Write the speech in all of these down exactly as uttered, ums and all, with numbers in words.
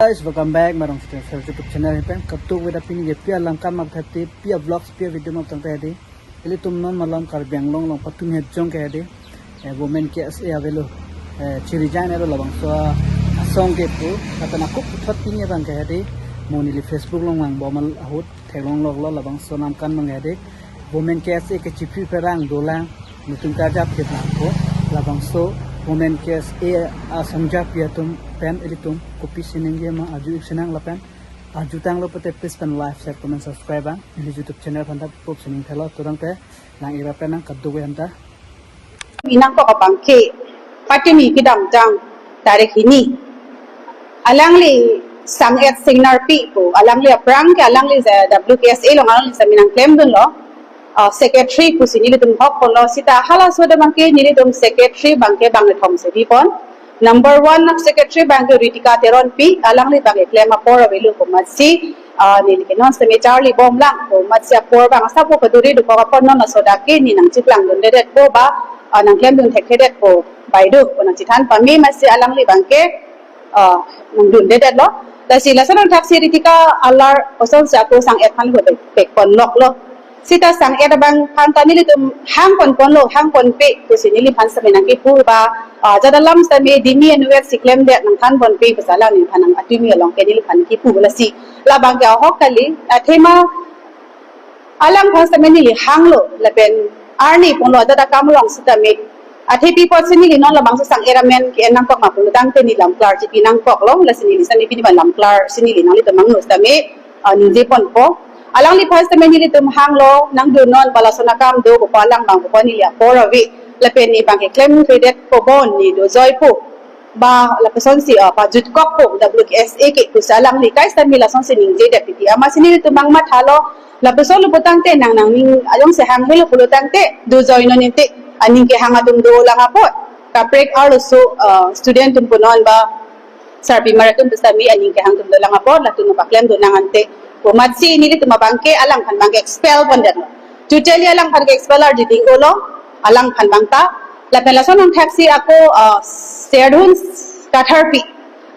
Guys, welcome back Marong City Official YouTube channel. Pen katuk weda pini ke pi alam kam mak thate, pi vlogs, pi video mak tangte hedi. Ilitum non malom Karbi Anglong along patumi hejong ke hedi. Eh, Women K S A avelo. Eh, chiri jan elo labangso asong ke pu. Kata na kup thot pini abang ke hedi. Mo neli Facebook along lang bomal ahut theklong lok lo labangso nam kan mang hedi. Women K S A ke chipri perang dolang. Netum karjap ke bangko labangso Women K S A asong japi atum pen ilitum kopi sining ye ma aju ik sinang lapen aju tanglo pute please pen like, share, comment, subscribe ang ili YouTube channel aphan ta pop sining thelo turang te lang ira pen nang kaduk we hanta. Inang kok abang ke patumi kedamtang tarik hini alangli sang-et singnar pi pu, alangli aphrang ke alangli je W K S A along alangli seminar klemdunlo, uh, secretary pusi nelitum hok ponlo sita halaso abang ke nelitum secretary abang ke bang thom si bipon. Number one of secretary abang ke Ritika Teronpi, alangli abang ke klem apor avelo komatsi, ah, neli ke non semi charli bom lang komatsi apor abang asapo kaduri dokok apor non asoda ke ne nangchiklangdundedetpo ba, ah, nangklemdun thekthedetpo bai do, ko nangchethan pame amatsi alangli abang ke, ah, nangdundedetlo. Lasi lason nangthaksi Ritika alar osonsi ako sang-et aphan lo pek, pekpon lok lo. Sita sang-et abang aphan ta nelitum hang ponponlo, hang ponpe pusi neliphan semi nangkipu ba, ah, jat alam semi dimi anvet si klemdet nangthan ponpe pusi alang neliphan nang atumi along ke neliphan kipu lasi. Labang ke ahok kali, athema alangphan semi neli hanglo, lapen arni ponlo jat akam along sitame. Athe pi apotsi neli non labangso sang-et amen ke-en nangkok ma pulo tangte neli lam klar chipi nangkoklo, lasi neli semi pini abang lam klar si neli nanglitum angno sitame, ah, ningje ponpo. Alangliphan sitame nelitum hanglo, nangdun non ba lason akam do pu alang abang pu neli apor ave. Lapen ne abang ke klemkledet pu bon ne dojoipo. Ba lapusonsi, ah, pajutkokpo W K S A ke pusi alangli kai sitame lasonsi ningjedet titi. Amatsi nelitum abang mathalo, lapuson lo pulotangte nang nangning ajongsi hang helo pulotangte dojoi non inte aning kehang atum dolang apot. Kaprek arloso, ah, student atum punon ba sarpimar atum pusitame aning kehang atum dolang apot, latum paklemdun nang ante. Komatsi nelitum abang ke alangphan abang ke expel pondetlo. Totally alangphan ke expel arjiding olo, alangphan abang ta. Lapen lason nangthaksi ako, ah, Serdhun Katharpi.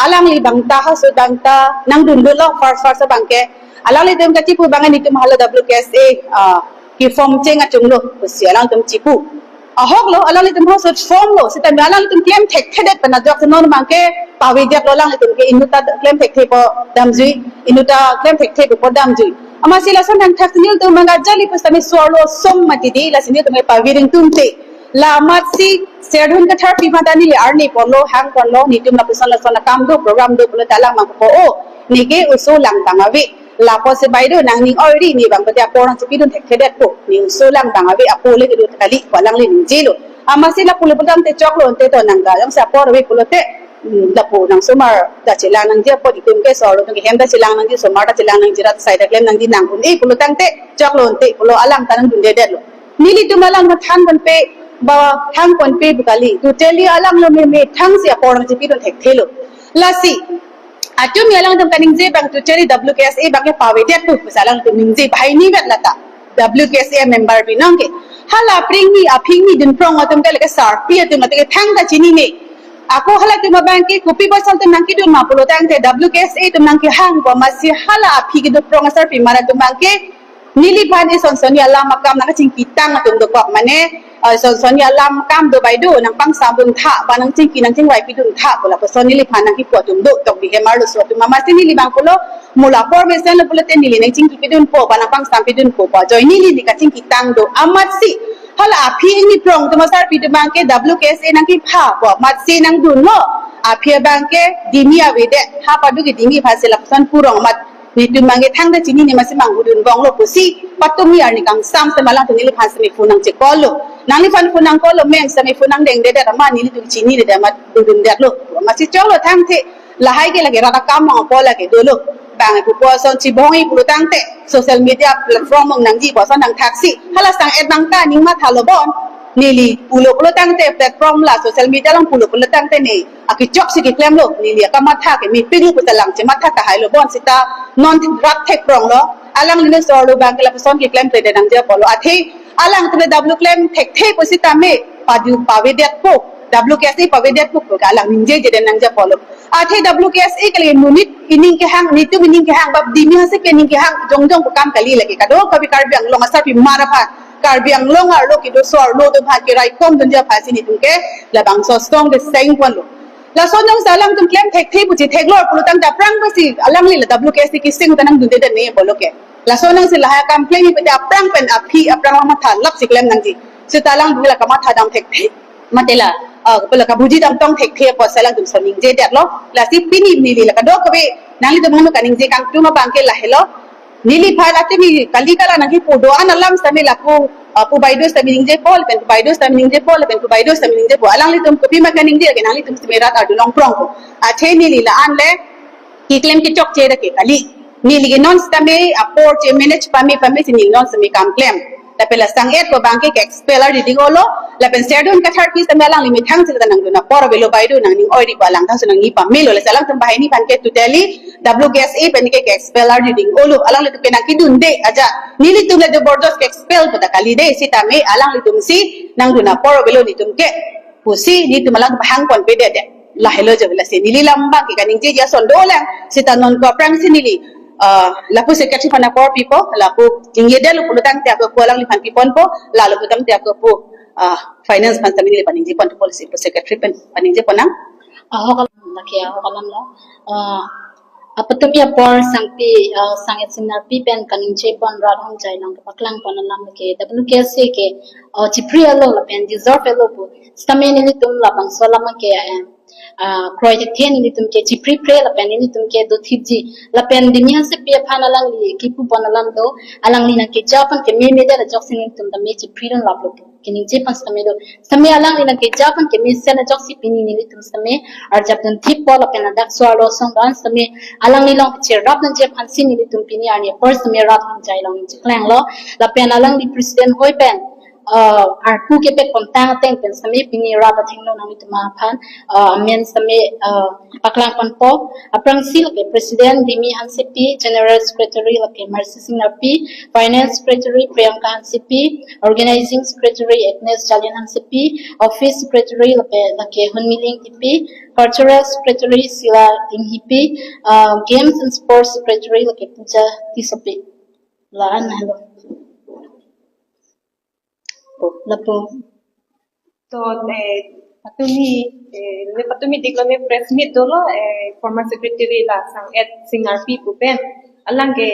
Alangli abang ta halaso abang ta nangdundunlo first first abang ke. Alanglitum kachipu abang netum hala W K S A, ah, ke form cheng achunglo pusi alangtum chipu. Ahoklo, alanglitum halaso formlo, sitame alanglitum klem thekthedet pen ajok non abang ke pavedetlo alanglitum ke inut ta klem thekthe pu damjui, inut ta klem thekthe pu damjui. Amatsi lason nangthaksi nelitum abang ke ajali pusitame swarlo som mati di, lasi nelitum ke pavering tumte. La amatsi Serdhun Katharpi aphan ta neli arni ponlo, hang ponlo, netum lapuson lason akam do, program do pulote alang abang po o, neke oso lang abang ave. Lapusi bai do nangning oiri ne abang pute apor nangchipidun thekthedetpo. Ne oso lang abang ave, apor le kedo kali pu alangli ningjelo. Amatsi lapu lo pulotangte choklo ante to nang ga, jongsi apor ave pulote, hmm, lapu nang somar ta chelang nangji apot itum ke swarlo atum ke hem ta chelang nangji, somar ta chelang nangji, rat sai ta klem nangji nang un-e pulotangte choklo ante pulo alang ta nangdundedetlo. Nelitum alang mathan ponpe, ba hang ponpe pu kali. Totally alang lo meme thangsi apor nangchipidun thekthelo. Lasi atumi alangtum kaningje abang totally W K S A abang ke pavedetpo pusi alangtum ningje banghini vet lata. W K S A member binong ke. Hala apring ni, aphi ni dunprong atum ke lake sarpi atum atum ke thangta chinine. Ako halatum abang ke kopi bosal atum nangkedun ma pulotangte W K S A atum nangkehang ko amatsi hala aphi kedunprong asarpimar atum abang ke neliphan ison sonni alam akam nangkachingkitang atum dokok mane, eh, ison sonni alam akam do bai do nangpangsampun tha, ba nangchingki nangchingvaipidun tha, pu lapuson neliphan nangkipu atum do, tok bihem arloso atum amatsi neli abang pulo, mo la apor mesenlo pulote neli nangchingkipidunpo, ba nangpangsampidunpo, ba ajoine neli kachingkitang do, amatsi hala aphi ni prong atum asarpi atum abang ke W K S A nangkipha, pu amatsi nangdunlo, aphi abang ke dimi avedet, ha padu ke dimi aphansi lapuson purong amat netum abang ke thangta chinine amatsi manghudun bonglo pusi patumi arni kangsam sitame alangtum neliphan semi phone nangche-call lo. Nangliphan phone nang-call lo mem semi phone nangdengdedet amat nelitum chinine de amat dundedetlo. Amatsi choklo thangte lahai ke lake rat akam mang apor lake dolo. Bang pupo ason chibongi pulotangte social media platform mang nangji puson nangthaksi. Hala sang-et abang ta ning mathalo bon. Neli pulo pulotangte platform la social media along pulo pulotangte ne akichok si keklemlo, neli akamatha ke mepik lo puta lang chematha tahailo bon sita non rat thekpronglo, alangli ne swarlo abang ke lapuson keklemkledet nangji apotlo athe alangtum le W klem thekthe pusitame padu pavedetpo, W K S A pavedet pu ke alang ningjeje den nangji apotlo. Athe W K S A kali monit ining kehang, nitum ining kehang, bap dimi hase ke ining kehang, jongjong pu kam kali lake. Kadokave Karbi Anglong asarpi mar aphan, Karbi Anglong arlo kedoso arlo atum aphan keraikom dunji aphansi nitum ke labangso asong ke seng ponlo. Laso anong si alangtum klem thekthe pusi theklor pulotangte aphrang pusi alangli la W K S A keseng ta nangdunde den ne pulo ke. Laso anong si lahai akam klemji pute aphrang pen aphi aphrang lang matha lap si klem nangji. Seta alangtum la kamatha dam thekthe. Mate la, ah, pula kabuji damtong thekthe apotsi alangtum ason ningjedetlo. Lasi pini neli la kadokave nanglitum hanu kaningje kangtung abang ke lahelo. Neliphan athe neli kali kala nangkipu do-an alam sitame lapu, ah, pu baideo sitame ningjepo, lapen pu baideo sitame ningjepo, lapen pu baideo sitame ningjepo. Alanglitum kopima kaningje ke nanglitum sitame rat ardu nangprongpo. Athe neli la-an le keklem kechokche dak ke kali. Neli ke non sitame apor che manage pame pame si neli non sitame kam klem. Lapen la sang-et ko abang ke ke-expel ardi ding olo. Lapen Serdon Kathar pi sitame alangli methang si la nangdun apor avelo baideo nangning oidi ko alangtang si nangning pamelo. Lasi alangtum banghini aphan ke totally W K S A pen ke ke-expel ardi ding olo. Alanglitum ke nangkedunde aja. Nelitum le jabardast ke-expel pu ta kali de sitame alanglitum si nangdun apor avelo nitum ke pusi nitum alangtum hang ponpedet de. Lahelo jo lasi neli lam abang ke kaningjeji ason dolang seta non ko aphrang si neli, ah, lapu secretary aphan apor pipo, lapu ningjedetlo pulotangte ako pu alangliphan piponpo, lalo pulotangte ako pu, ah, finance aphan sitame neli paningje ponpo policy pu secretary pen paningje ponnang. Ahok alam lake, ahok alamlo. Ah, apatumi apor sangpi, ah, sang-et singnar pi pen kaningje pon rat hongjai along kepaklang pon alam ke W K S A ke, ah, chipri alo lapen deserve alo pu. Sitame nelitum labangso alam ke, eh, ah, kroi thekthe nelitum ke chipri pre lapen nelitum ke dothipji. Lapen dimi hase pi aphan alangli kipu pon alam do, alangli nangkeja aphan keme mede ajoksi nelitum tame chipri dun laplo. Keningje aphan sitame do. Sitame alangli nangkeja aphan kemesen ajoksi pini nelitum sitame arjap dunthippo lapen ladak so-arlo asong do-an sitame alangli along cherap dunji aphansi nelitum pini arni apor sitame rat hongjai along cheklanglo. Lapen alangli president hoi pen, ah, arpu kepek pontang ateng pen sitame pini rat athengno nanglitum aphan, ah, amen sitame, ah, paklang ponpo. Aphrangsi lake President Dimi Hansepi, General Secretary lake Mercy Singnar pi, Finance Secretary Priyanka Hansepi, Organizing Secretary Agnes Jalian Hansepi, Office Secretary lake, lake Hunmiling Tipi, Cultural Secretary Sila Inghipi, uh, Games and Sports Secretary lake Puja Tissopi. La-an helo. Lapu. To, eh, patumi, eh, ne patumi diklo ne press meet dolo, eh, former secretary la sang-et singnar pi pu pen. Alang ke,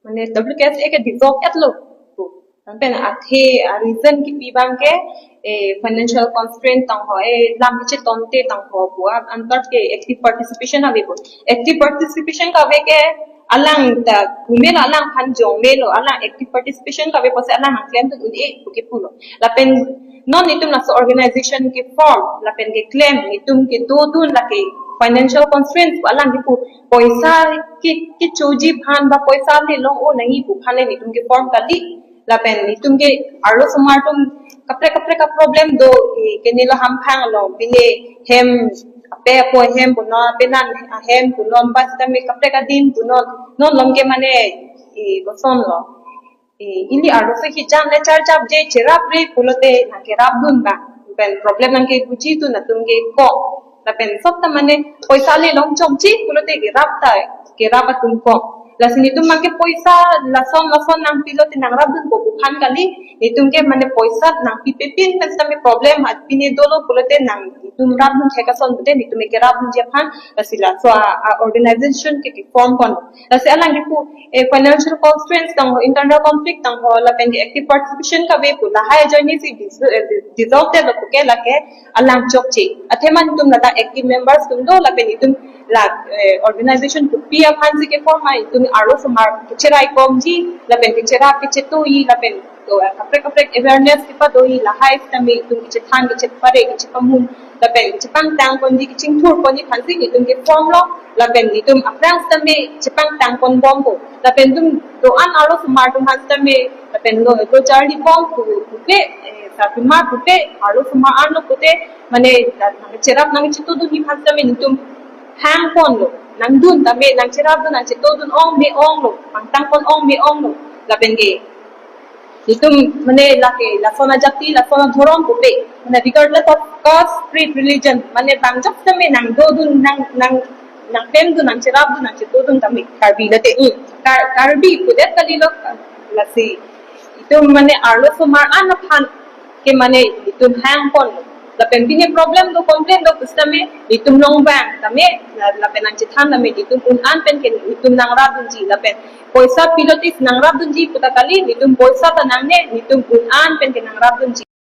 mane W K S A ke dissolve etlo pu. Pen athe, ah, reason kipi abang ke, eh, financial constraint tangho, eh, lam chetonte tangho pu, ah, antar ke active participation ave pu. Active participation kave ke, alang ta, kumel alang aphan jong melo, alang active participation kave pusi alang nangklem tu un-e pu kipulo. Lapen non itum laso organization ke form, lapen keklem, itum kedodun lake financial constraints pu alang kipu, poisa ke, kechoji aphan ba poisa le long-o nangji pu aphan le itum ke form kali. Lapen itum ke arlosomar atum kaprek kaprek a problem do, eh, kenelo hamphang along, pine hem, ape apo hem punon, penan ahem punon, ba sitame kaprek adim punon, non along ke mane, eh, kosonlo. Eh, ili arloso hijan le charchapje, cherapre pulote nangkerap dun ba. Pen problem nangkebuji tu natum ke ko. Lapen sop ta mane poisa le long chomche pulote kerap ta, kerap atum ko. Lasi nitum abang ke poisa lason lason nangpilote nangrap dunpo pu aphan kali, nitum ke mane poisa nangpipe pin pen sitame problem apine dolo pulote nang nitum rap dun thek ason pute nitum ke rap dunji aphan, lasi laso a, a organization ke, ke form pon. Lasi alang kipu, eh, financial constraints tangho, internal conflict tangho, lapen ke active participation kave pu lahai ajoine si dis-, eh, dissolve etlo puke lake alang chokche. Athema nitum ladak active members atum do, lapen itum la, eh, organization kopi aphansi ke form ma, itum arlosomar kecheraikomji, lapen kecherap kechetoiji, lapen to, eh, kaprek kaprek awareness kepadoji, lahai sitame itum kechethan kechepare kechepamun, lapen kechepangtang ponji kechingthur ponji aphansi itum ke form lo, lapen itum aphrang sitame chepangtang ponbompo, lapen itum do-an arlosomar atum aphan sitame, lapen lo, lo charlibom pu, pupe, eh, sarpimar pupe, arlosomar arlo pute, mane, nangcherap nangchetodunji aphan sitame nitum hang ponlo, nangdun tame, nangcherap dun nangchetodun ong me onglo, pangtang pon ong me onglo, lapen ke Itum mane lake lason ajati, lason adhorom pupe, mane regardless of caste, creed, religion, mane bang jok sitame nangdodun, nang nang nangklemdun, nangcherapdun, nangchedodun tame Karbi late. Hmm. Kar Karbi pudet kalilo, lasi itum mane arlosomar an aphan ke mane itum hangpon. Lapen pine problem do, complain do pusitame itum nongbang tame, la- lapen nangchethan tame itum un-an pen ke itum nangrapdunji, lapen poisa pilotis nangrapdunji puta kali, itum poisa ta nangne, itum un-an pen ke nangrapdunji.